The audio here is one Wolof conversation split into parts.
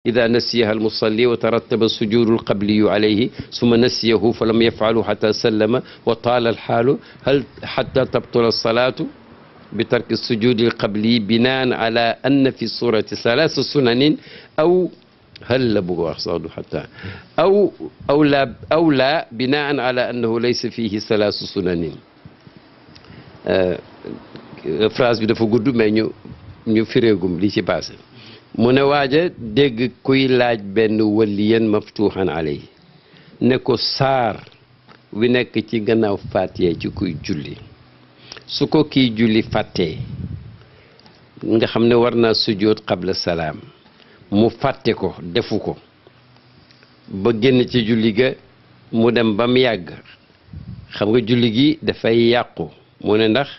إذا نسيها المصلي وترتب السجود القبلي عليه ثم نسيه فلم يفعله حتى سلم وطال الحال هل حتى تبطل الصلاة بترك السجود القبلي بناء على أن في الصورة 3 سنن أو هل بغوا حتى أو لا بناء على أنه ليس فيه 3 سنن phrase bi dafa gudd mais ñu fireegum li ci passé mu ne waaja dégg kuy laaj benn waliyan maftuhan alay ne ko saar wi nekk ci gannaaw Faatiha ci kuy julli su ko kii julli fàttee nga xam ne war naa sujjóot qabla salaam mu fàtte ko defu ko ba génn ci julli ga mu dem ba mu yàgg xam nga julli gi dafay yàqu mu ne ndax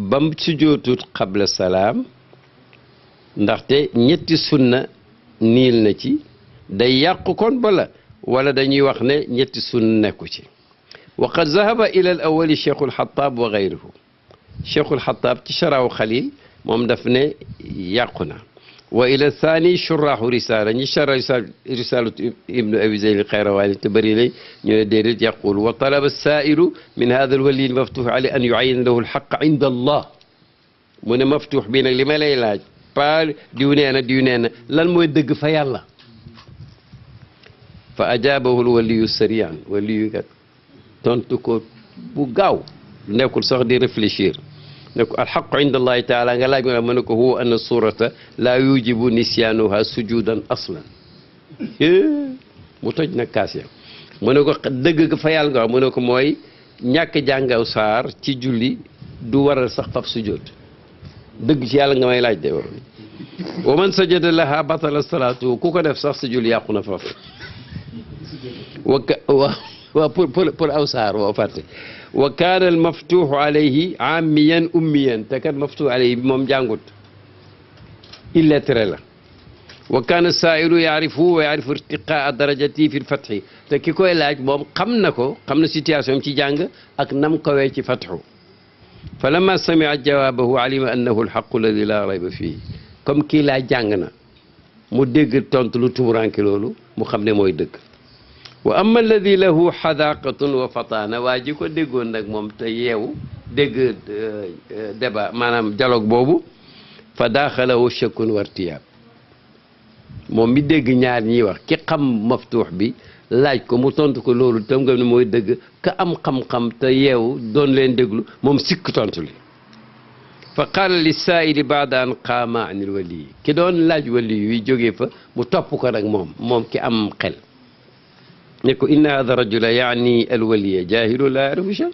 bam sujjóotut qabla salaam ndaxte ñetti sunna niil na ci day yàqu kon bala wala dañuy wax ne ñetti sunna nekku ci wa qad zahaba ila al awali cheikhul xataab wa gayruhu cheikhul xataab ci charaaw xalil moom daf ne yàqu na wa ila thani shuraahu risala ñi chara risalatu ibnu abi zayd al xayrawaani te bëri lay ñu ne déedéet yaqul wa talaba sailu min hada al wali al maftuh ali an yuayina lahu al xaq inda allah mu ne maftuh bi nag li ma lay laaj pas diw nee na lan mooy dëgg fa yàlla fa ajaabahu al waliyu sarian waliyu kat tontu ko bu gaaw nekkul sax di réfléchir ne ko alxaqu inda allahi taala nga laaj ma ne ko huwa anna surata laa yujibu nisyanuha sujudan aslan mu toj nag kaas ya mu ne ko dëgg ga fa yàlla nga wax mu ne ko mooy ñàkk jàngaw saar ci julli du waral sax faf sujud dëgg ci yàlla nga may laaj de waroon wa man sajada laha batala salaatu ku ko def sax sa julli yàqu na faf wa pour aw saar woo fàtte wa kaana al maftuuxu alayhi aamiyan ummiyan te kat maftuux alayhi bi moom jàngut illettré la wa kaana saailu yaarifu wa yaarifu irtiqaa darajati fi lfatxi te ki koy laaj moom xam na ko xam na situation ci jàng ak nam kawee ci fatxu fa lamma samia jawaabahu alima annahu alxaqu alladi la rayba fii comme kii laaj jàng na mu dégg tontu lu tumuranke loolu mu xam ne mooy dëgg wa amma alladi lahu xadaaqatun wa fataana waa ji ko déggoon nag moom te yeewu dégg débat maanaam dialogue boobu fa daaxalahu shakkun wartiyaab moom mi dégg ñaar ñiy wax ki xam maftuux bi laaj ko mu tontu ko loolu tam nga ne mooy dëgg ka am xam-xam te yeewu doon leen déglu moom sikk tontu li fa qaala li saaili baada an qaama an il wali ki doon laaj wali yi jógee fa mu topp ko nag moom ki am xel ne ko inna hada rajula yaani alwaliya jaahilu laa yarifu shay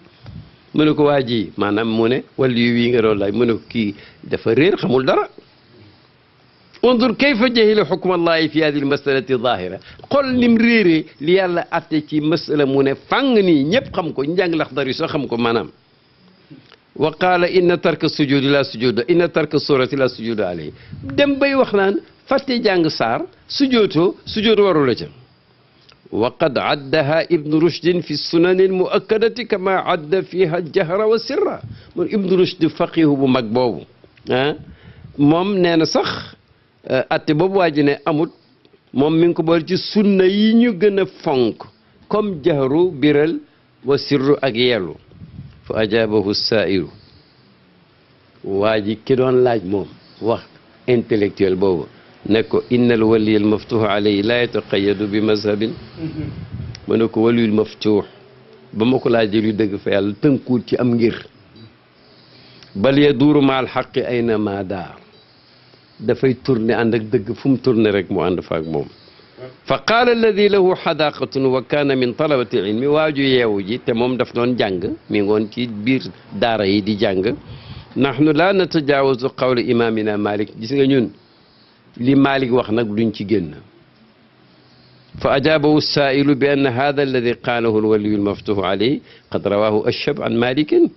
mu ne ko waa ji maanaam mu ne wali wii nga doon laaj mu ne ko kii dafa réer xamul dara undur kayfa jahila xukma allahi fi hadi almasalati zahira xool nim réeree li yàlla atte ci masala mu ne fàng nii ñëpp xam ko njàng laxdar yi soo xam ko maanaam wa qaala inna tarka sujudi la sujuda inna tarka surati la sujuda alayhi dem bay wax naan fàtte jàng saar sujootoo sujoot waru la ca wa qad addaha ibnu rushdin fi sunani almuakkadati kama adda fiha aljahra wa sirra moom ibnu rushd faqihu bu mag boobu ah moom nee na sax atte boobu waa ji ne amut moom mi ngi ko boole ci sunna yi ñu gën a fonk comme jahru biral wa sirru ak yellu fa ajabahu sairu waa ji ki doon laaj moom wax intellectuel boobu ne ko inna al waliy al maftuux alayhi la yataqayadu bi mazhabin ma ne ko waliyul maftuux ba ma ko laajee lu dëgg fa yàlla tënkuut ci am ngir bal yaduuru ma al xaqi ayna ma daar dafay tourné ànd ak dëgg fu mu tourné rek mu ànd fa ak moom fa qaala alladi lahu xadaaqatun wa kaana min talabati ilmi waaju yeewu ji te moom daf doon jàng mi ngoon ci biir daara yi di jàng nahnu la natajaawazu qawla imamina malik gis nga ñun li malik wax nag duñ ci génn fa ajaabahu saailu bi anna hada alladi qaalahu alwaliyu almaftuhu alayhi qad rawahu ashab an malikin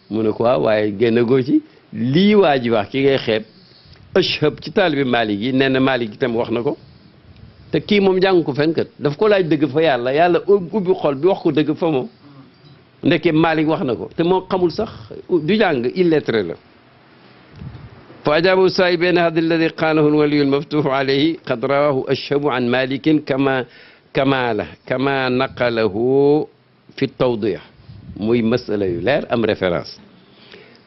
mu ne ko waaw waaye génn goo ci lii waa ji wax ki ngay xeeb ashab ci taalibi malik yi nee na malik itam wax na ko te kii moom jàng ko fenkat daf ko laaj dëgg fa yàlla yàlla ubbi xol bi wax ko dëgg fa moom ndekke malik wax na ko te moo xamul sax du jàng illettré la فأجابه السائل بأن هذا الذي قاله الولي المفتوح عليه قد رواه أشهب عن مالك كما نقله في التوضيح muy masala yu leer am référence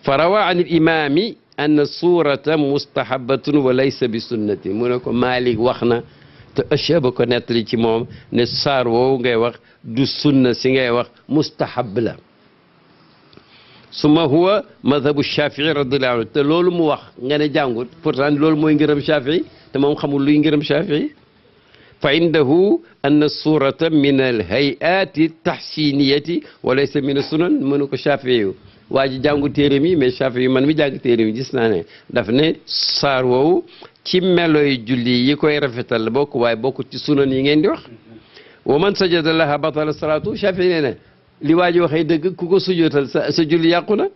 فروى عن الإمام أن الصورة مستحبة وليس بسنة mu ne ko Malik wax na te Ashhab ko nettali ci moom ne saar woowu ngay wax du sunna si ngay wax mustahab la suma huwa madhabu Shafii radiyallahu anhu te loolu mu wax nga ne jàngut pourtant loolu mooy ngërëm Shafii te moom xamul luy ngërëm Shafii fa indahu anna surata min alhayati tahsiniyati wa laysa min sunan mënu ko Shafii yu waa ji jàngu téere mi mais Shafii yu man mi jàng téere mi gis naa ne daf ne saar woowu ci meloy julli yi koy rafetal la bokk waaye bokk ci sunan yi ngeen di wax wa man sajada laha batala salatu Shafii nee na li waa ji waxee dëgg ku ko sujootal sa julli yàqu na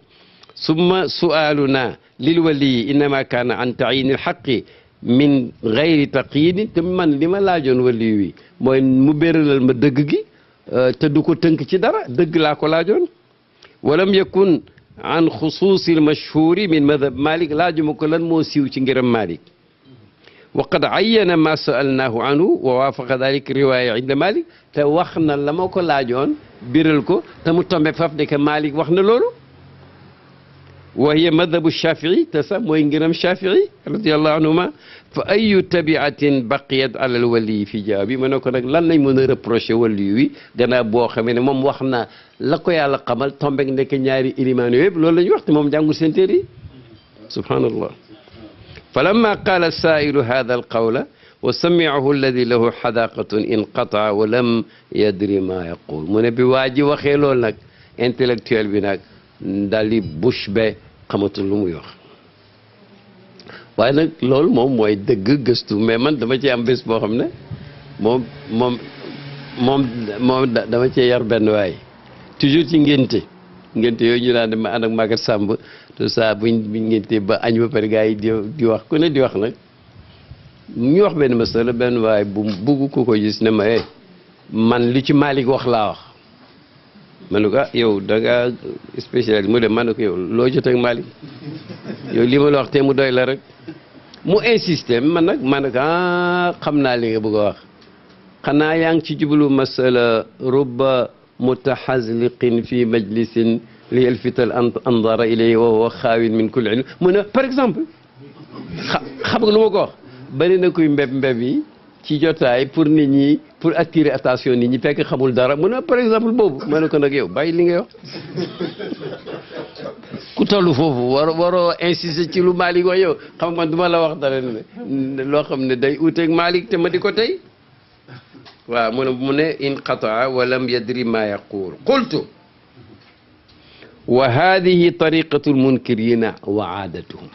summa su'aluna lil wali innama kaana an ta'yin al haqqi min gayri taqyidin te man li ma laajoon wali wi mooy mu béralal ma dëgg gi te du ko tënk ci dara dëgg laa ko laajoon walam yakun an xusuusil mashhuri min madhab Malik laajuma ko lan moo siiw ci ngërëm Malik wa qad ayyana ma sa'alnahu anhu wa waafaqa dalika riwaaya inda Malik te wax na la ma ko laajoon biral ko te mu tombe faf de que Malik wax na loolu wa hiya madhabu Shafii te sax mooy ngërëm Shafii radiyallahu anhuma fa ayu tabiatin baqiyat ala al wali fi jawaabi ma ne ko nag lan lañ mën a reproché wali wi gannaaw boo xamee ne moom wax na la ko yàlla xamal tombek nekk ñaari ilimaan yooyu yëpp loolu la ñu wax te moom jàngul seen téere yi subhanallah falamma qaala saa'ilu haadha al qawla wa sami'ahu alladi lahu xadaqatun inqataa wa lam yadri ma yaqul mu ne bi waa ji waxee loolu nag intellectuel bi nag daal di bouche be xamatul lu muy wax waaye nag loolu moom mooy dëgg gëstu mais man dama ci am bés boo xam ne moom dama cee yar benn waay toujours ci ngénte yooyu ñu daan dem ànd ak Maguette Samb tout ça buñ ngénte ba añ ba pare gars yi di wax ku ne di wax nag ñu wax benn masala benn waay bu bugg ko gis ne ma man li ci Malick wax laa wax ma ne ko yow da ngaa spécialiste mu dem ma ne ko yow loo jot ak Malick yow li ma la wax te mu doy la rek mu insisté man nag ma ne ko xam naa li nga bëgg a wax xanaa yaa ngi ci jublu masala rubba mutahazliqin fi majlisin li yalfital andara ilayhi wa huwa xaawin min kulli ilm mu ne par exemple xam nga lu ma ko wax bari na kuy mbeb yi ci jotaay pour nit ñi pour attirer attention nit ñi fekk xamul dara mu ne par exemple boobu ma ne ko nag yow bàyyi li ngay wax ku tollu foofu waroo insister ci lu Malick wax yow xam nga duma la wax dara ne loo xam ne day uuteeg Malick te ma di ko tey waaw mu ne inqataa wa lam yadri ma yaqul qultu wa hadihi tariqatu lmunkirina wa aadatuhum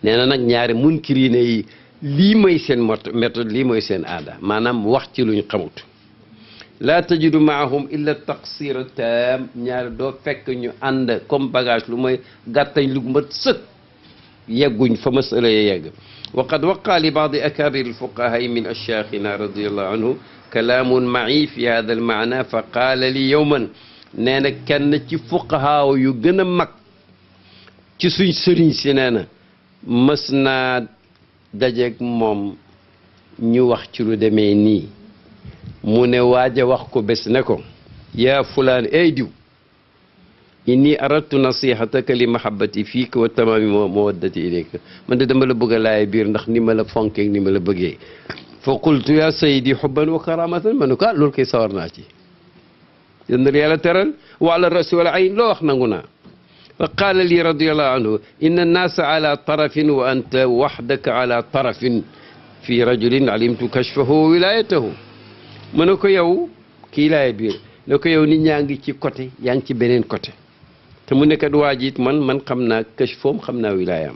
nee na nag ñaari munkirina yi lii mooy seen méthode lii mooy seen aada maanaam wax ci luñ xamut laa tajidu maahum illa taqsira taam ñaari doo fekk ñu ànd comme bagage lu mooy gàttañ lu mat sëkk yegguñ fa masala ya yegg wa qad waqa li baadi akabir alfuqahai min ashaakhina radiallahu anhu kalaamun ma'i fi hada almaana fa qaala li yowman nee na kenn ci fuqahaaw yu gën a mag ci suñ sëriñ si nee na mës naa dajeeg moom ñu wax ci lu demee nii mu ne waaja wax ko bés ne ko yaa fulaan ay diw inni aradtu nasihataka li mahabbati fiika wa tamami mawaddati ilayka man de dama la bëgg a laay biir ndax ni ma la fonkeeg ni ma la bëggee fa qultu ya sayidi hubban wa karamatan ma ne ko loolu koy sawar naa ci yéen yàlla teral wa ala rasi wal ayn loo wax nangu naa fa qaala lii radiyallahu anhu inna annaasa ala tarafin wa anta wahdaka ala tarafin fi rajulin alimtu kashfahu wa wilayatahu mu ne ko yow kii laay biir ne ko yow nit ñaa ngi ci côté yaa ngi ci beneen côté te mu nekkat waa ji it man xam naa kashfoom xam naa wilaayam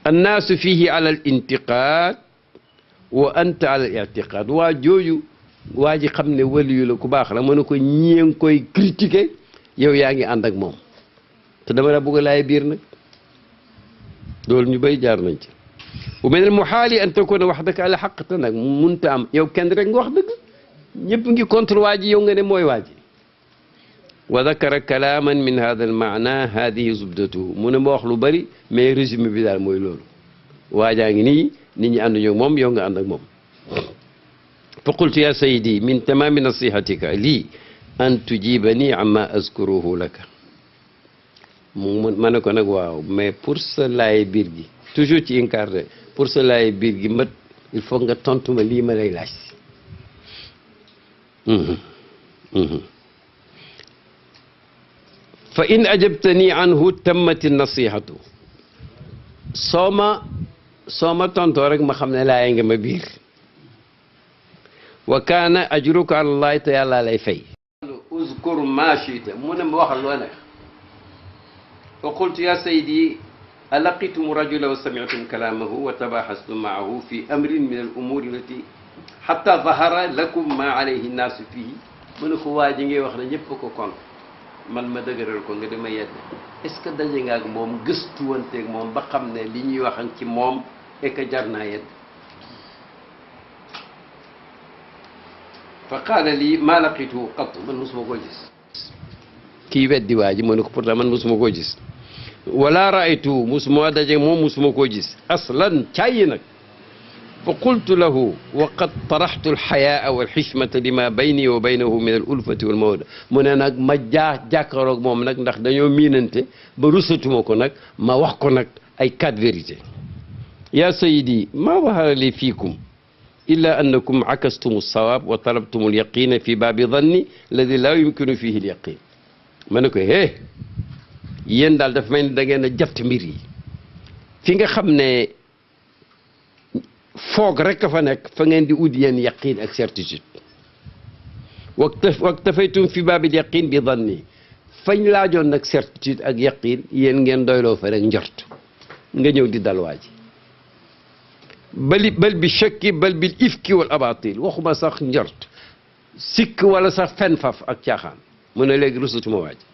annaasu fihi ala al intiqaad wa anta ala al i'tiqaad waa jooju waa ji xam ne waliyu la ku baax la mu ne ko ñii ngi koy critiquer yow yaa ngi ànd ak moom te dama la bëgg a laay biir nag loolu ñu bay jaar nañ ci wa min al muhaali an takuna wahdaka ala haqq te nag munta am yow kenn rek nga wax dëgg ñëpp ngi contre waa ji yow nga ne mooy waa ji wa dakara kalaaman min hada al maana hadihi zubdatuhu mu ne ma wax lu bëri mais résumé bi daal mooy loolu waajaa ngi nii nit ñi ànduñu ak moom yow nga ànd ak moom fa qultu ya sayidi min tamami nasihatika lii an tujibani amma azkuruhu laka ma ne ko nag waaw mais pour sa laaye biir gi toujours ci incarné pour sa laaye biir gi mat il faut nga tontu ma lii ma lay laaj fa in ajabtani anhu tammati nasihatu soo ma tontoo rek ma xam ne laaye nga ma biir wa kaana ajruka ala llahi te yàlla lay fay uzkur ma chita mu ne ma waxal loo neex fa qultu ya sayidi alaqitum rajula wa sami'tum kalamahu wa tabaxastum maahu fi amrin min al umuri allati xatta zahara lakum ma alayhi nnaasu fihi mu ne ko waa ji ngay wax ne ñëpp ko kon man ma dëgëral ko nga dama yedd est-ce que daje nga ak moom gëstuwanteeg moom ba xam ne li ñuy wax ci moom et que jar naa yedd fa qaala lii maa laqitu qat man mosuma koo gis kii weddi waa ji mu ne ko pourtant man mosuma koo gis wala raaytu mosuma daje moom mosuma koo gis aslan càyyi nag fa qultu lahu wa qad taraxtu alxayaa walxishmata lima bayni wa baynahu min al ulfati wal mawda mu ne nag ma jàkkaaroog moom nag ndax dañoo miinante ba rusatuma ko nag ma wax ko nag ay quatre vérité ya sayidi maa wahara li fiikum illa annakum akastum alsawaab wa talabtum alyaqina fi baabi danni alladi laa yumkinu fihi alyaqin ma ne ko yéen daal dafa mel ni da ngeen a jaft mbir yi fi nga xam ne foog rek a fa nekk fa ngeen di ut yéen yaqin ak certitude waktafaytum fi baabil yaqin bi danni fañ laajoon nag certitude ak yaqin yéen ngeen doyloo fa rek njort nga ñëw di dal waa ji bal bi shakki bal bil ifki wal abatil waxuma sax njort sikk wala sax fen faf ak caaxaan mu ne léegi rusatuma waa ji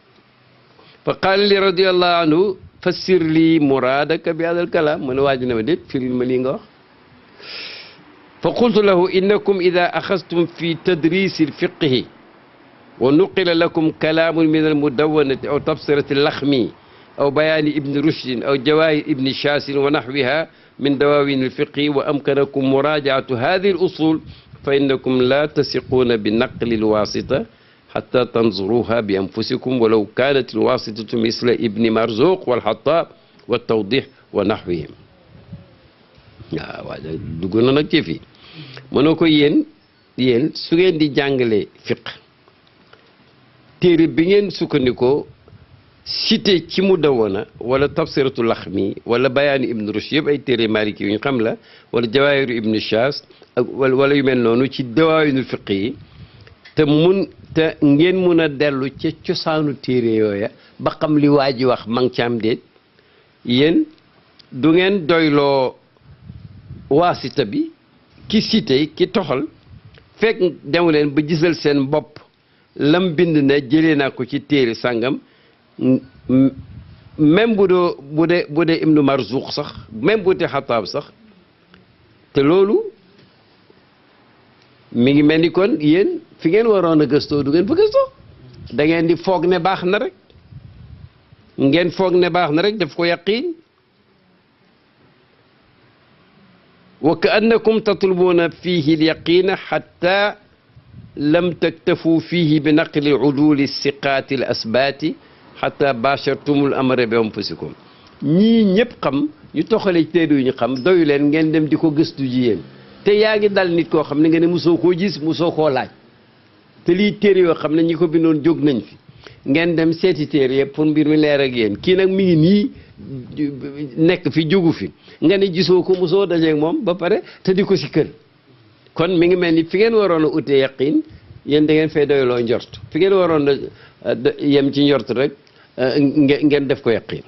fa qaala li radiallahu anhu fassir lii muraadaka bi hada al kalaam mu ne waa ji ne ma déet firil ma lii nga wax fa qultu lahu innakum ida axastum fi tadrisi alfiqhi wa nuqila lakum kalaamun min almudawanati aw tabsirati laxmi aw bayaani ibni rushdin aw jawahir ibni shaasin wa naxwiha min dawawin alfiqhi wa amkanakum muraajaatu hadihi alusul fa innakum la tasiquuna bi naqli alwasita xata tanzuruha bi anfusikum walaw kanat alwasitatu misla ibni marzuq walxataab waltawdix wa naxwihim waaw waaw dugg na nag ci fi mënoo ko yéen su ngeen di jàngale fiq téere bi ngeen sukkandikoo cité ci Mudawwana wala tafsiratu Laxmi wala bayaanu Ibn Rushd yëpp ay téere maliki yu ñu xam la wala jawaahiru Ibn Shaas ak wala yu mel noonu ci dawaayinul fiq yi te ngeen mun a dellu ca cosaanu téere yooya ba xam li waa ji wax mang ci am déet yéen du ngeen doyloo waasita bi ki cité ki toxal fekk demu leen ba gisal seen bopp lam bind ne jëlee naa ko ci téere sàngam même bu dee Ibnu Marzuq sax même bu dee Xataab sax te loolu mi ngi mel ni kon yéen fi ngeen waroon a gëstoo du ngeen fa gëstoo da ngeen di foog ne baax na rek ngeen foog ne baax na rek daf ko yaqiin wa ka annakum tatlubuuna fiihi alyaqina xatta lam taktafu fiihi bi naqli uduli siqaati al asbaati xatta bashartumul amra bi anfusikum ñii ñëpp xam ñu toxale ci téere yu ñu xam doyu leen ngeen dem di ko gëstu ji yéen te yaa ngi dal nit koo xam ne nga ne mosoo koo gis mosoo koo laaj te lii téere yoo xam ne ñi ko bindoon jóg nañ fi ngeen dem seeti téere yëpp pour mbir mi leer ak yéen kii nag mi ngi nii nekk fi jógu fi nga ne gisoo ko mosoo dajeeg moom ba pare te di ko si kër kon mi ngi mel ni fi ngeen waroon a utee yaqin yéen da ngeen fay doyloo njort fi ngeen waroon a yem ci njort rek ngeen def ko yaqin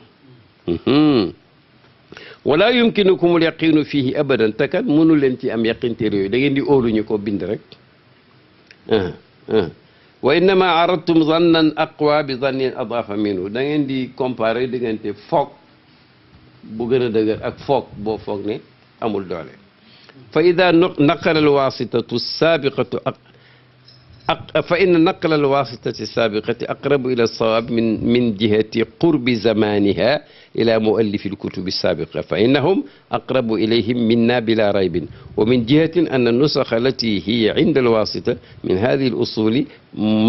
wala yumkinukumul yaqinu fihi abadan te kat mënu leen ci am yaqin téere yooyu da ngeen di óolu ñu ko bind rek wa innama aradtum zannan aqwa bi zannin adafa minhu da ngeen di comparer diggante foog bu gën a dëgër ak foog boo foog ne amul doole fa ida naqala alwasitatu sabiqatu فإن نقل الواسطة السابقة أقرب إلى الصواب من جهة قرب زمانها إلى مؤلف الكتب السابقة فإنهم أقرب إليهم منا بلا ريب ومن جهة أن النسخ التي هي عند الواسطة من هذه الأصول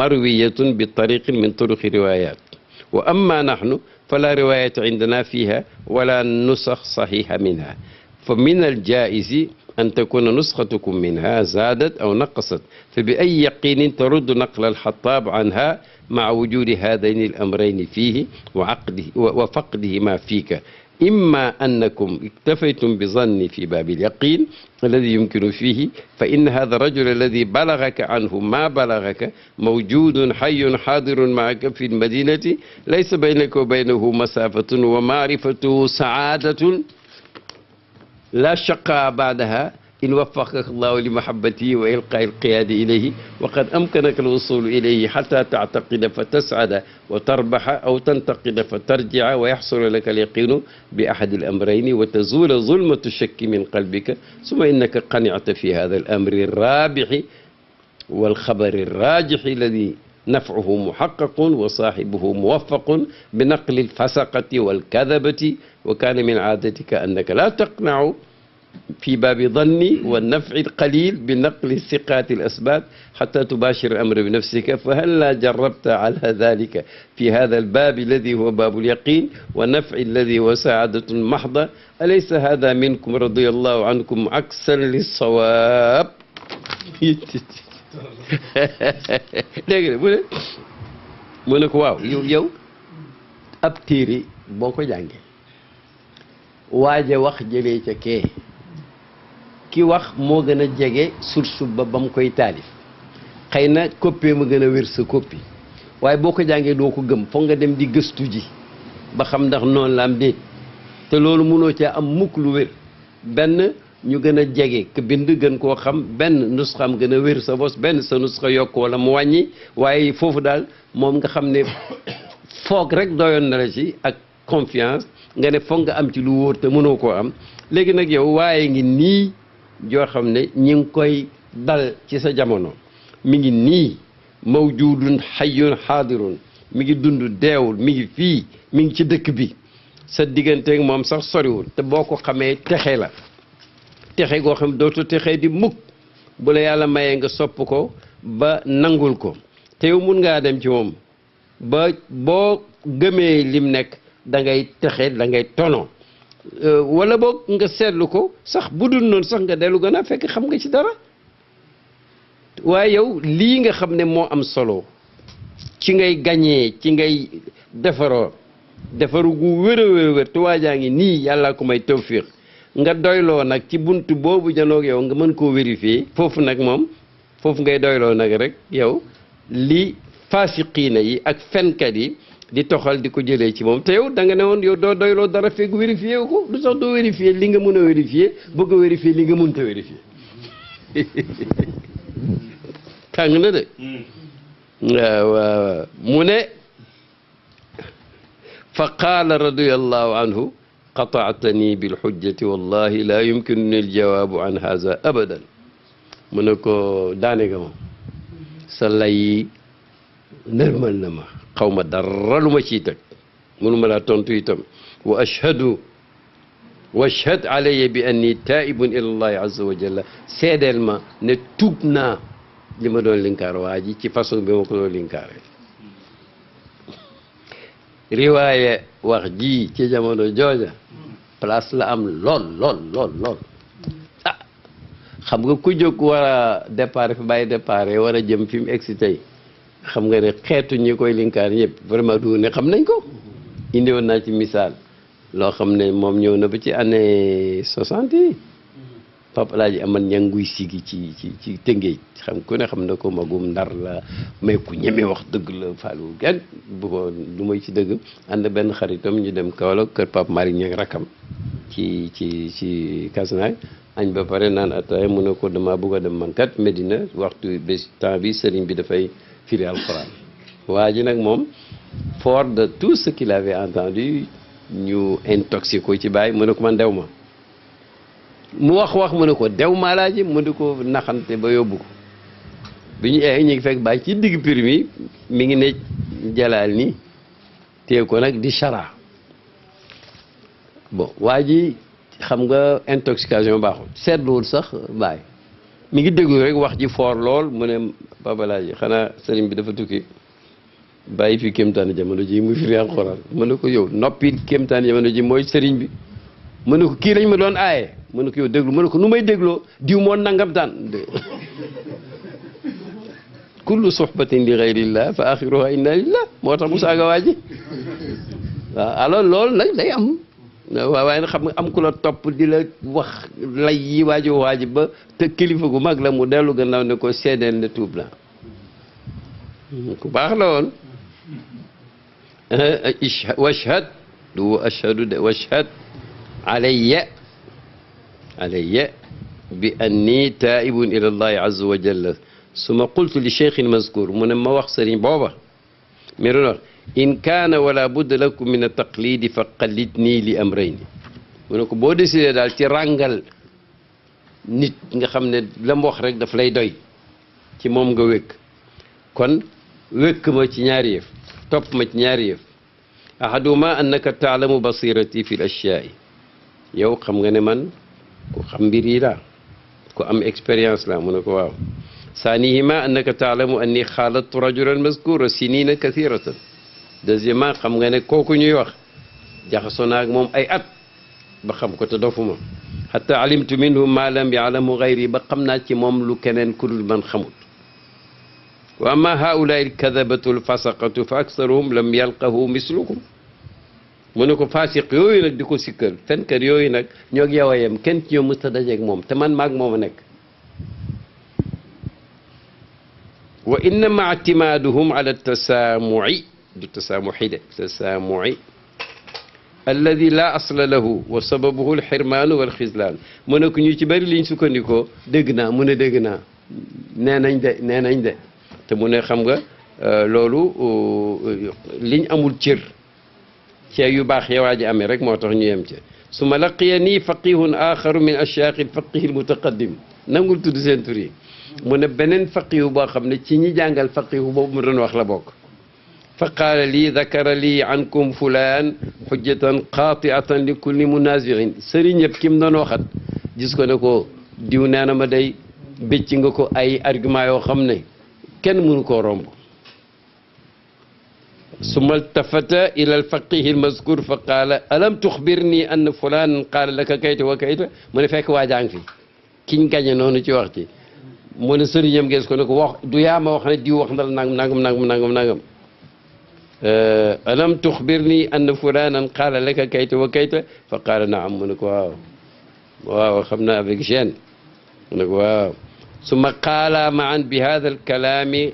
مروية بطريق من طرق روايات وأما نحن فلا رواية عندنا فيها ولا نسخ صحيحة منها فمن الجائز أن تكون نسختكم منها زادت أو نقصت فبأي يقين ترد نقل الحطاب عنها مع وجود هذين الأمرين فيه وفقده ما فيك إما أنكم اكتفيتم بظني في باب اليقين الذي يمكن فيه فإن هذا الرجل الذي بلغك عنه ما بلغك موجود حي حاضر معك في المدينة ليس بينك وبينه مسافة ومعرفته سعادة لا شقاء بعدها إن وفقك الله لمحبته وإلقاء القياد إليه وقد أمكنك الوصول إليه حتى تعتقد فتسعد وتربح أو تنتقد فترجع ويحصل لك اليقين بأحد الأمرين وتزول ظلمة الشك من قلبك ثم إنك قنعت في هذا الأمر الرابح والخبر الراجح الذي نفعه محقق وصاحبه موفق بنقل الفسقة والكذبة وكان من عادتك أنك لا تقنع في باب ظني والنفع القليل بنقل الثقات الأسباب حتى تباشر الأمر بنفسك فهل لا جربت على ذلك في هذا الباب الذي هو باب اليقين والنفع الذي هو سعادة محضة أليس هذا منكم رضي الله عنكم عكسا للصواب dégg nga mu ne ko waaw yow ab téere boo ko jàngee waaja wax jëlee ca kee ki wax moo gën a jege source ba mu koy taalif xëy na copie ma gën a wér sa copie waaye boo ko jàngee doo ko gëm foog nga dem di gëstu ji ba xam ndax noonu la am déet te loolu mënoo caa am mukk lu wér benn ñu gën a jege ke bind gën koo xam benn nusxam gën a wér sa bos benn sa nusxa yokk wala mu wàññi waaye foofu daal moom nga xam ne foog rek doyoon na la ci ak confiance nga ne foog nga am ci lu wóor te mënoo koo am léegi nag yow waaye ngi nii joo xam ne ñi ngi koy dal ci sa jamono mi ngi nii mawjudun hayyun haadirun mi ngi dund deewul mi ngi fii mi ngi ci dëkk bi sa digganteeg moom sax soriwul te boo ko xamee texe la texe goo xam dootu texe di mukk bu la yàlla mayee nga sopp ko ba nangul ko te yow mun ngaa dem ci moom ba boo gëmee lim nekk da ngay texe da ngay tono wala boog nga seetlu ko sax bu dul noonu sax nga dellu gën a fekk xam nga ci dara waaye yow lii nga xam ne moo am solo ci ngay gañee ci ngay defaru gu wér a wér wér te waajaa ngi nii yàlla ko may tawfiq nga doyloo nag ci buntu boobu janoog yow nga mën koo vérifier foofu nag moom foofu ngay doyloo nag rek yow li fasiqiina yi ak fenkat yi di toxal di ko jëlee ci moom te yow da nga ne woon yow doo doyloo dara fekk vérifier ko du sax doo vérifier li nga mën a vérifier bëgg a vérifier li nga mënta vérifier tàng na de waaw mu ne fa qaala radiyallahu anhu qataatani bilxujjati wallahi la yumkinuni aljawaabu an haza abadan mu ne ko daane nga ma sa lay nërmal na ma xaw ma dara lu ma ciy teg mënuma laa tontu itam wa ashhadu washhad alayya bi anni taibun ila allahi azza wa jalla seedeel ma ne tuub naa li ma doon linkaar waa ji ci façon bi ma ko doon linkaare riwaaye wax ji ci jamono jooja place la am lool ah xam nga ku jóg war a départ fi bàyyi départ war a jëm fi mu egsi tey xam nga ne xeetu ñi koy linkaar ñëpp vraiment du ne xam nañ ko indi woon naa ci misaal loo xam ne moom ñëw na ba ci année 60 yi Papa Alaaji Aman ñanguy sigi ci Tëngéej xam ku ne xam na ko magum Ndar la may ku ñeme wax dëgg la Fallou genn bu ko lu may ci dëgg ànd benn xaritam ñu dem Kaolack kër Pape Malick ñang rakam ci Kasnaay añ ba pare naan ataaya mu ne ko dama bëgg a dem man kat Medina waxtu bés temps bi sëriñ bi dafay firi alxuraan waa ji nag moom fort de tout ce qu'il avait entendu ñu intoxiqué ko ci bàyyi mu ne ko man dew ma mu wax mu ne ko dew ma Alaaji mu ne ko naxante ba yóbbu ko bi ñu ñu ngi fekk bàyyi ci digg pir mi ngi ne jalaal ni téye ko nag di chara bon waa ji xam nga intoxication baaxul seetluwul sax bàyyi mi ngi déglu rek wax ji foor lool mu ne babalaaji xanaa sëriñ bi dafa tukki bàyyi fi kéemtaani jamono ji muy firi alxuraan mën na ko yow noppi kéemtaani jamono ji mooy sëriñ bi mën na ko kii lañ ma doon aaye mën na ko yow déglu mën na ko nu may dégloo diw moo nangam taan kullu suhbatin li gayrillah fa axiruha inna lillah moo tax mu saaga waa ji waaw alors loolu nag day am waaye nag xam nga am ku la topp di la wax lay yi waaji ba te kilifa gu mag la mu dellu gannaaw ne ko seedeel ne tuub la ku baax la woon washhad du ashhadu de washhad alayya bi anni taibun ila allahi azza wa jalla suma qultu li cheikhin mazkur mu ne ma wax sëriñ booba mi doon wax in kaana wala budda lakum min taqlidi fa qallidni li amrayni mu ne ko boo décidé daal ci ràngal nit nga xam ne la mu wax rek daf lay doy ci moom nga wékk kon wékk ma ci ñaari yëf topp ma ci ñaari yëf ahaduma annaka taalamu basirati fi l ashyaai yow xam nga ne man ku xam mbir yi laa ku am expérience la mu ne ko waaw saanihima annaka taalamu anni xaalattu rajulan mazkura sinina kathiratan deuxièmement xam nga ne kooku ñuy wax jaxasoo naa ak moom ay at ba xam ko te dofuma xata alimtu minhu ma lam yaalamu gayri ba xam naa ci moom lu keneen ku dul man xamul wa amma haulaai alkadabatu alfasaqatu fa aksaruhum lam yalqahu mislukum mu ne ko fasiq yooyu nag di ko sikkal fenkat yooyu nag ñoog yow a yem kenn ci ñoom mës ta dajeeg moom te man maag moom a nekk wa innama ictimaaduhum ala tasaamuci du tasaamuxi de tasaamuci alladi la asla lahu wa sababuhu alxirmaanu walxislaan mu ne ko ñu ci bëri liñ sukkandikoo dégg naa mu ne dégg naa nee nañ de te mu ne xam nga loolu liñ amul cër ci yu baax ya waa ji amee rek moo tax ñu yem ca suma laqiya nii faqihun axaru min ashaaqi alfaqih almutaqaddim nangul tudd seen tur yi mu ne beneen faqihu boo xam ne ci ñi jàngal faqihu boobu mu doon wax la bokk fa qaala lii dakara lii ankum fulaan xujjatan qaatiatan li kulli munazirin sëriñ yëpp ki mu doon waxat gis ko ne ko diw nee na ma day bécc nga ko ay argument yoo xam ne kenn mënu koo romb summa altafata ila alfaqihi almazkur fa qaala alam tuxbirni ann fulaan qaala laka kayta wa kayta mu ne fekk waa jàng fi kiñ gañe noonu ci wax ci mu ne sëriñam gees ko ne ko wax du yaa ma wax ne diw wax ndal nangam alam tuxbirni ann fulaanan qaala laka kayta wa kayta fa qaala naam mu ne ko waaw xam naa avec gêne mu ne ko waaw summa qaala maan bi hada alkalaami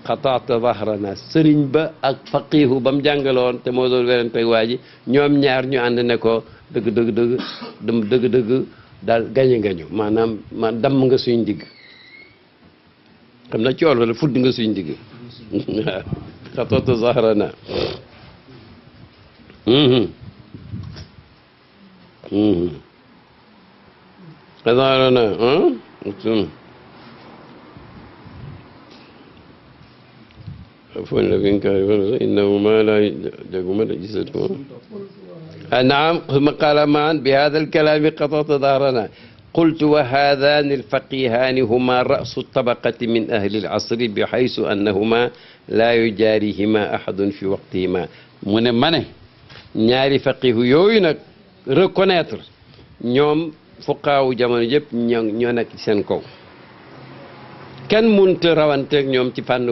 qataata dahrana sëriñ ba ak faqihu ba mu jàngaloon te moo doon werante waa ji ñoom ñaar ñu ànd ne ko dëgg daal gañe nga ñu maanaam damm nga suñ digg xam na cool wala fudd nga suñ digg qataata dahrana عفوا لكن كان إنه ما لا جاكم جسدكم نعم ثم قال معا بهذا الكلام قطعت ظهرنا قلت وهذان الفقيهان هما رأس الطبقة من أهل العصر بحيث أنهما لا يجاريهما أحد في وقتهما mu ne ma ne ñaari faqihu yooyu nag reconnaître ñoom fuqaawu jamono yëpp ñoo nekk ci seen kaw kenn mënut a rawanteeg ñoom ci fànn